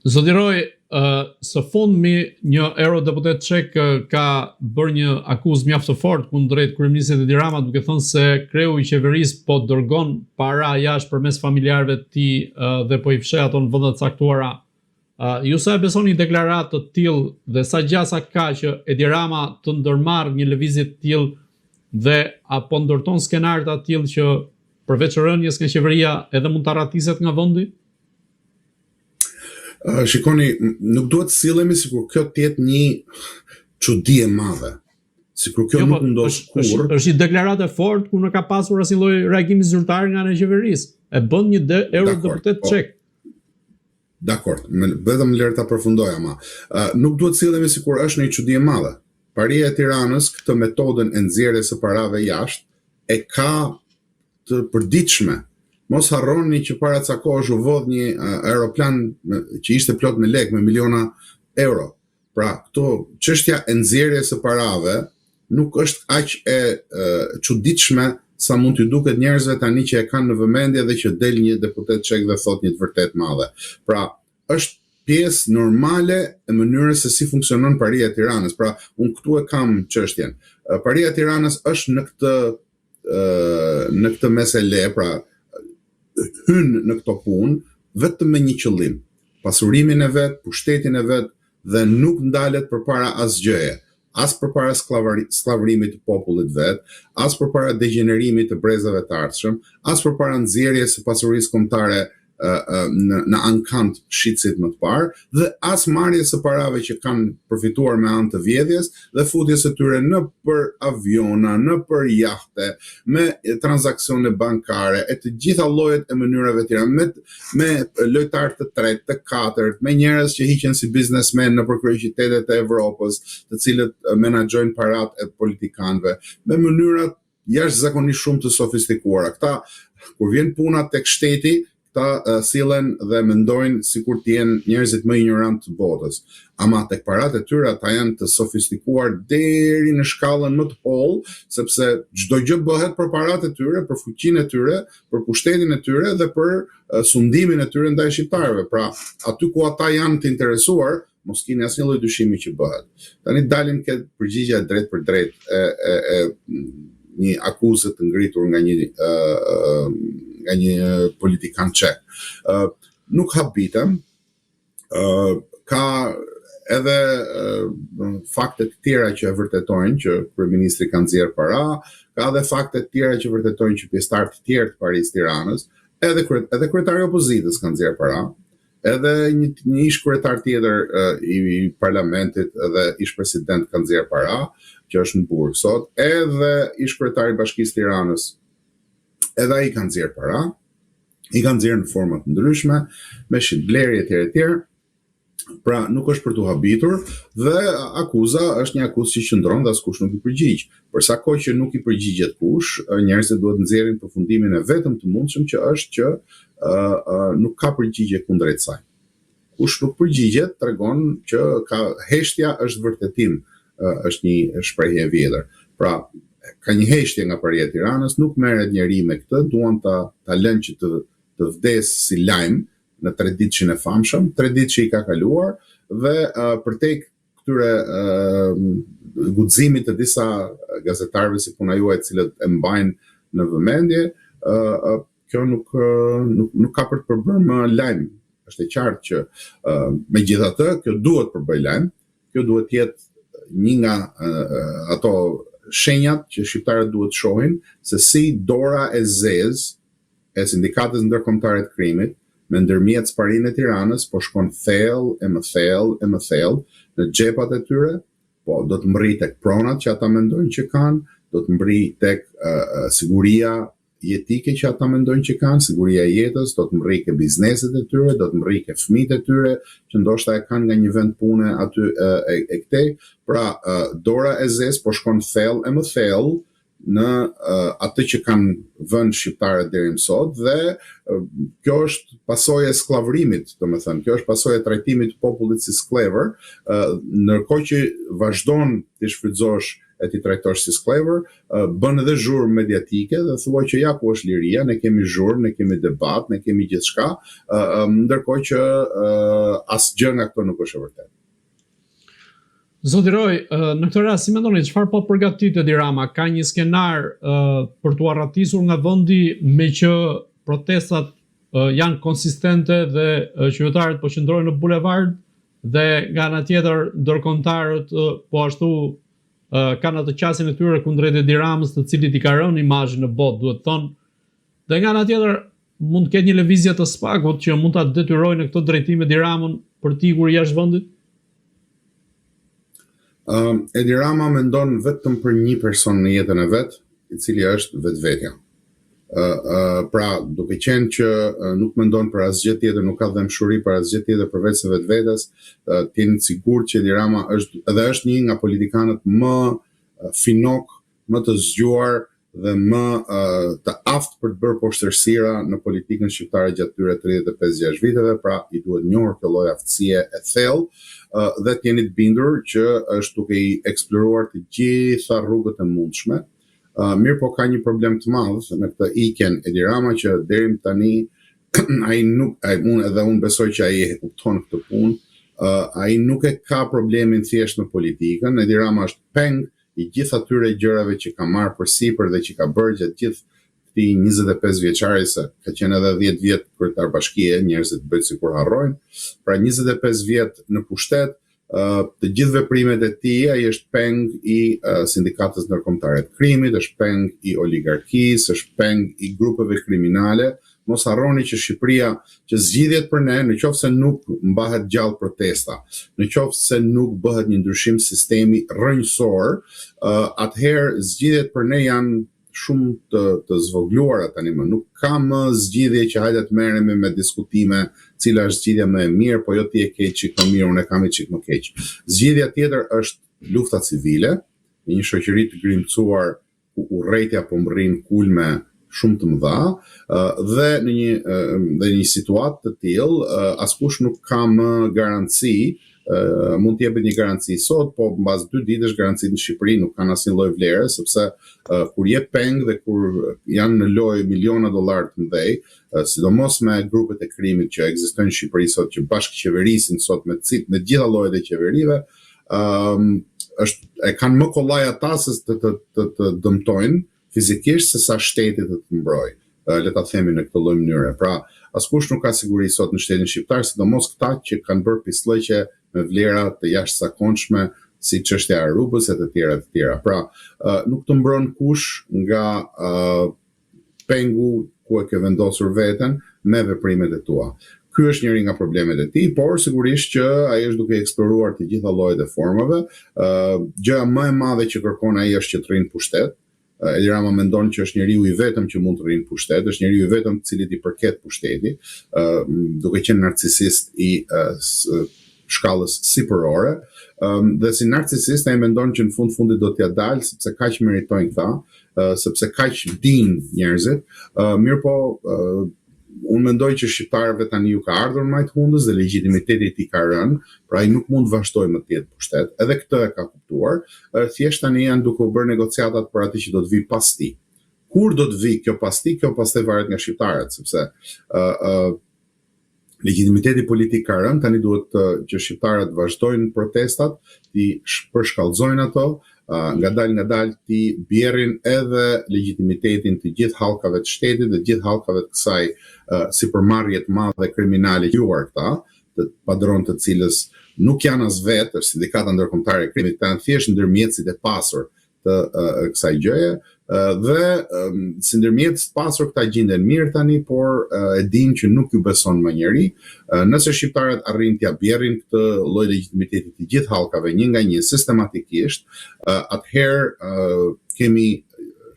Zoti Roj, së fundmi një eurodeputet çek ka bërë një akuzë mjaft të fortë kundrejt kryeministrit Edi Rama duke thënë se kreu i qeverisë po dërgon para jashtë përmes familjarëve të tij dhe po i fsheh ato në vende të caktuara. Ju sa e besoni një deklaratë të tillë dhe sa gjasa ka që Edi Rama të ndërmarrë një lëvizje të tillë dhe a po ndërton skenar të tillë që përveç rënies nga qeveria edhe mund të arratiset nga vendi? Shikoni, nuk duhet të sillemi sikur kjo të jetë një çudi e madhe. Sikur kjo jo, nuk po, ndodh kurrë. Është, është një deklaratë e fortë ku nuk ka pasur asnjë lloj reagimi zyrtar nga ana e qeverisë. E bën një de, eurodeputet po. çek. Dakord, më, vetëm lër ta përfundoj ama. Uh, nuk duhet të sillemi sikur është një çudi e madhe. Paria e Tiranës këtë metodën e nxjerrjes së parave jashtë e ka të përditshme. Mos harroni që para ca kohësh u vodh një aeroplan që ishte plot me lekë, me miliona euro. Pra, këto çështja e nxjerrjes së parave nuk është aq e, e çuditshme sa mund t'ju duket njerëzve tani që e kanë në vëmendje dhe që del një deputet çek dhe thotë një të vërtetë madhe. Pra, është pjesë normale e mënyrës se si funksionon paria e Tiranës. Pra, unë këtu e kam çështjen. Paria e Tiranës është në këtë në këtë mesele, pra hyn në këto punë vetëm me një qëllim, pasurimin e vet, pushtetin e vet dhe nuk ndalet përpara asgjëje, as përpara skllavërimit të popullit vet, as përpara degjenerimit të brezave të ardhshëm, as përpara nxjerrjes së pasurisë kombëtare në në ankand shitësit më të parë dhe as marrjes së parave që kanë përfituar me anë të vjedhjes dhe futjes së tyre nëpër aviona, nëpër jahte, me transaksione bankare e të gjitha llojet e mënyrave tjera, me me lojtarë të tretë, të katërt, me njerëz që hiqen si biznesmenë nëpër kryeqytetet e Evropës, të cilët menaxhojnë paratë e politikanëve, me mënyra jashtëzakonisht shumë të sofistikuara. Këta, kur vjen puna tek shteti, këta uh, sillen dhe mendojnë sikur të jenë njerëzit më injorantë të botës. Ama tek paratë e tyre ata janë të sofistikuar deri në shkallën më të hollë, sepse çdo gjë bëhet për paratë e tyre, për fuqinë e tyre, për pushtetin e tyre dhe për uh, sundimin e tyre ndaj shqiptarëve. Pra, aty ku ata janë të interesuar, mos kini asnjë lloj dyshimi që bëhet. Tani dalim ke përgjigja e drejtpërdrejtë e, e, e një akuze të ngritur nga një ë nga një politikan çek. Ë nuk habitem, ë ka edhe fakte të tjera që e vërtetojnë që kryeministri ka nxjerr para, ka edhe fakte të tjera që vërtetojnë që pjesëtarë të tjerë të parisë Tiranës, edhe krye, edhe kryetari i opozitës ka nxjerr para, Edhe një, një ish kryetar tjetër i, i parlamentit dhe ish president ka nxjerr para, që është në burg sot, edhe ish kryetari i Bashkisë Tiranës, edhe ai ka nxjerr para, i ka nxjerr në forma të ndryshme, me shitblerje etj etj. Pra, nuk është për t'u habitur dhe akuza është një akuzë që qëndron dhe askush nuk i përgjigj. Për sa kohë që nuk i përgjigjet kush, njerëzit duhet të nxjerrin përfundimin e vetëm të mundshëm që është që nuk ka përgjigje kundrejt saj. Kush nuk përgjigjet tregon që ka heshtja është vërtetim, është një shprehje e vjetër. Pra, ka një heshtje nga paria e Tiranës, nuk merret njeri me këtë, duan ta ta lënë që të të vdesë si lajm në treditëshin e famshëm, treditëshi i ka kaluar dhe uh, përtej këtyre uh, guximit të disa gazetarëve si puna juaj të cilët e mbajnë në vëmendje, uh, kjo nuk nuk nuk ka për të përbërë më lajm. Është e qartë që uh, megjithatë kjo duhet të përbëjë lajm, kjo duhet të jetë një nga uh, ato shenjat që shqiptarët duhet të shohin se si dora e zezë e sindikatës ndërkombëtare të krimit me ndërmjetës parinë e Tiranës po shkon thellë e më thellë e më thellë në xhepat e tyre, po do të mbërrijë tek pronat që ata mendojnë që kanë, do të mbërrijë tek uh, siguria jetike që ata mendojnë që kanë, siguria e jetës, do të mbërrijë ke bizneset e tyre, do të mbërrijë ke fëmijët e tyre, që ndoshta e kanë nga një vend pune aty e, e, e këtej. Pra, dora e zezë po shkon thellë e më thellë në uh, atë që kanë vënë shqiptarët deri më sot dhe uh, kjo është pasojë e skllavërimit, domethënë, kjo është pasojë e trajtimit të popullit si skllevër, uh, ndërkohë që vazhdon t'i shfrytëzosh e t'i trajtosh si skllevër, uh, bën edhe zhurmë mediatike dhe thua që ja ku është liria, ne kemi zhurmë, ne kemi debat, ne kemi gjithçka, uh, ndërkohë që uh, asgjë nga këto nuk është e vërtetë. Zoti Roj, në këtë rast si mendoni çfarë po përgatit Edi Rama? Ka një skenar për t'u arratisur nga vendi meqë protestat janë konsistente dhe qytetarët po qëndrojnë në bulevard dhe nga ana tjetër ndërkombëtarët po ashtu kanë atë qasjen e tyre kundrejt Edi Ramës, të cilit i ka rënë imazhi në botë, duhet thënë. Dhe nga ana tjetër mund të ketë një lëvizje të SPAK-ut që mund ta detyrojë në këtë drejtim Edi Ramën për të ikur jashtë vendit? Um, Edi Rama mendon vetëm për një person në jetën e vet, i cili është vetvetja. Uh, uh, pra, duke qenë që uh, nuk mendon për asgjë tjetër, nuk ka dhembshuri për asgjë tjetër përveç se vetvetes, uh, të jeni të sigurt që Edi Rama është edhe është një nga politikanët më finok, më të zgjuar dhe më të aftë për të bërë poshtërsira në politikën shqiptare gjatë këtyre 35-6 viteve, pra i duhet njohur kjo lloj aftësie e thellë dhe të jeni të bindur që është duke i eksploruar të gjitha rrugët e mundshme. Mirëpo ka një problem të madh në këtë ikjen Edi Rama që deri më tani ai nuk ai unë edhe unë besoj që ai e kupton këtë punë, uh, ai nuk e ka problemin thjesht me politikën, Edi Rama është peng i gjithë atyre gjërave që ka marrë përsipër dhe që ka bërë gjatë gjithë këtij 25 vjeçari se ka qenë edhe 10 vjet kryetar bashkie, njerëzit bëjnë sikur harrojnë. Pra 25 vjet në pushtet, të gjithë veprimet e tij, ai është peng i sindikatës ndërkombëtare të krimit, është peng i oligarkisë, është peng i grupeve kriminale. Mos harroni që Shqipëria, që zgjidhjet për ne, në qoftë se nuk mbahet gjallë protesta, në qoftë se nuk bëhet një ndryshim sistemi rrënjësor, atëherë zgjidhjet për ne janë shumë të të zvogluara tani më. Nuk ka më zgjidhje që hajde të merremi me diskutime cila është zgjidhja më e mirë, po jo ti e ke çik më mirë, unë e kam një çik më keq. Zgjidhja tjetër është lufta civile, në një shoqëri të grimcuar ku urrejtja po mbërrin kulme shumë të mëdha dhe në një dhe një situatë të tillë askush nuk ka më garanci mund të jepet një garanci sot, po mbas dy ditësh garancitë në Shqipëri nuk kanë asnjë lloj vlere sepse uh, kur je peng dhe kur janë në lojë miliona dollarë të mëdhej, uh, sidomos me grupet e krimit që ekzistojnë në Shqipëri sot që bashkëqeverisin sot me cit, me të gjitha llojet e qeverive, ëm um, është e kanë më kollaj ata se të të të, të dëmtojnë fizikisht se sa shteti të të mbrojë, le ta themi në këtë lloj mënyre. Pra, askush nuk ka siguri sot në shtetin shqiptar, sidomos këta që kanë bërë pisllëqe me vlera të jashtëzakonshme si çështja e Arubës e të tjera të tjera. Pra, nuk të mbron kush nga pengu ku e ke vendosur veten me veprimet e tua. Ky është njëri nga problemet e tij, por sigurisht që ai është duke eksploruar të gjitha llojet e formave. Ë gjëja më e madhe që kërkon ai është që të rrinë pushtet. Edi Rama mendon që është njeriu i vetëm që mund të rrinë pushtet, është njeriu i vetëm të cilit i përket pushteti, ë duke qenë narcisist i shkallës sipërore, dhe si narcisist ai mendon që në fund fundit do t'ia dalë sepse kaq meritojnë këta, sepse kaq dinë njerëzit, mirëpo unë mendoj që shqiptarëve tani ju ka ardhur majë të hundës dhe legjitimiteti i tij ka rënë, pra ai nuk mund të vazhdojë më të jetë pushtet, edhe këtë e ka kuptuar, thjesht tani janë duke u bërë negociatat për atë që do të vijë pas tij. Kur do të vijë kjo pas tij, kjo pastaj varet nga shqiptarët, sepse ë ë Legjitimiteti politik ka rënë, tani duhet të, që shqiptarët vazhdojnë protestat, t'i përshkallëzojnë ato, ngadalë ngadalë t'i bjerrin edhe legjitimitetin të gjithë hallkave të shtetit dhe të gjithë hallkave të kësaj sipërmarrje të madhe kriminale që juar këta, të padronë të cilës nuk janë as vetë, është sindikata ndërkombëtare e krimit, këta janë thjesht ndërmjetësit e pasur të kësaj gjëje dhe si ndërmjetës të pasur këta gjinden mirë tani, por e dinë që nuk ju beson më njeri. Nëse shqiptarët arrijnë t'ia bjerrin këtë lloj legjitimiteti të gjithë hallkave një nga një sistematikisht, atëherë kemi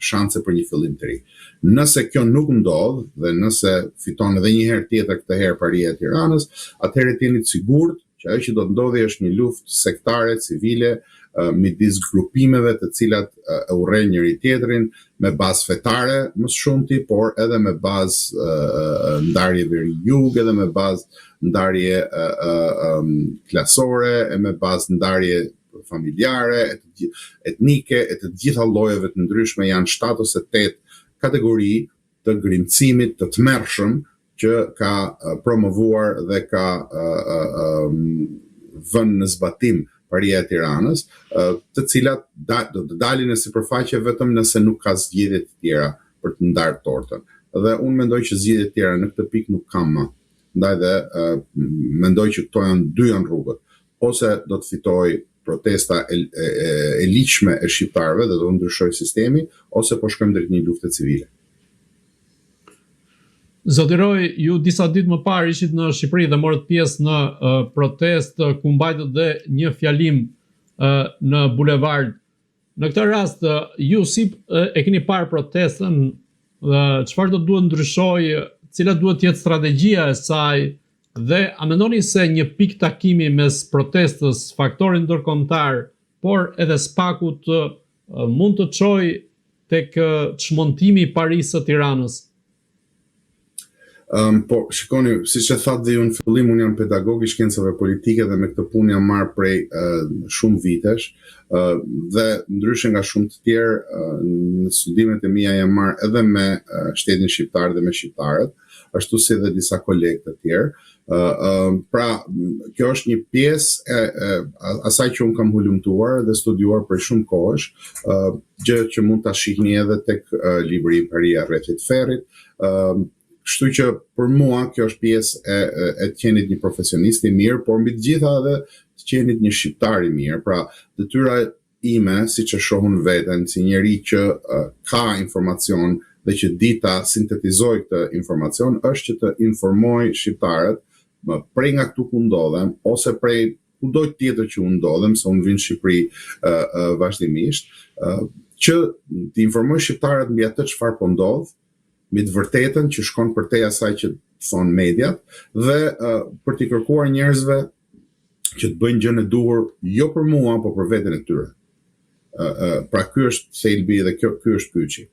shanse për një fillim të ri. Nëse kjo nuk ndodh dhe nëse fiton edhe një herë tjetër këtë herë paria e Tiranës, atëherë të jeni të sigurt që ajo që do të ndodhi është një luftë sektare civile midis grupimeve të cilat e urrejnë njëri tjetrin me bazë fetare më së shumti, por edhe me bazë ndarje veri-jug, edhe me bazë ndarje klasore, e me bazë ndarje familjare, etnike, e të gjitha llojeve të ndryshme janë 7 ose 8 kategori të grimcimit të tmerrshëm që ka promovuar dhe ka vënë në zbatim paria e Tiranës, të cilat do të dalin në sipërfaqe vetëm nëse nuk ka zgjidhje të tjera për të ndarë tortën. Dhe unë mendoj që zgjidhje të tjera në këtë pikë nuk ka më. Ndaj dhe mendoj që këto janë dy janë rrugët. Ose do të fitojë protesta e, e, e ligjshme e shqiptarëve dhe do të ndryshojë sistemi, ose po shkojmë drejt një lufte civile. Zoti Roj, ju disa ditë më parë ishit në Shqipëri dhe morët pjesë në uh, protestë ku mbajtët dhe një fjalim uh, në bulevard. Në këtë rast, uh, ju si uh, e keni parë protestën dhe çfarë do duhet ndryshojë, cila duhet të jetë strategjia e saj dhe a mendoni se një pikë takimi mes protestës, faktorit ndërkombëtar, por edhe SPAK-ut mund të çojë tek çmontimi i parisë së Tiranës? Um, po, shikoni, siç e thatë dhe ju në fillim, unë jam pedagog i shkencave politike dhe me këtë punë jam marrë prej uh, shumë vitesh uh, dhe ndryshe nga shumë të tjerë, uh, në studimet e mia jam marrë edhe me uh, shtetin shqiptar dhe me shqiptarët, ashtu si dhe disa kolegë të tjerë. Uh, pra, kjo është një pjesë e, e asaj që unë kam hulumtuar dhe studiuar për shumë kohësh, uh, gjë që mund ta shihni edhe tek uh, libri Paria e Rrethit të Ferrit. Uh, kështu që për mua kjo është pjesë e, e, e të qenit një profesionist i mirë, por mbi të gjitha edhe të qenit një shqiptar i mirë. Pra, detyra ime, siç e shoh unë veten, si njeri që uh, ka informacion dhe që di ta sintetizoj këtë informacion, është që të informoj shqiptarët më prej nga këtu ku ndodhem ose prej kudo tjetër që unë ndodhem, se unë vij në Shqipëri uh, uh, vazhdimisht, uh, që të informoj shqiptarët mbi atë çfarë po ndodh, mbi të vërtetën që shkon përtej asaj që thonë mediat dhe uh, për t'i kërkuar njerëzve që të bëjnë gjënë e duhur jo për mua, por për veten e tyre. Uh, uh, pra ky është thelbi dhe kjo ky është kyçi.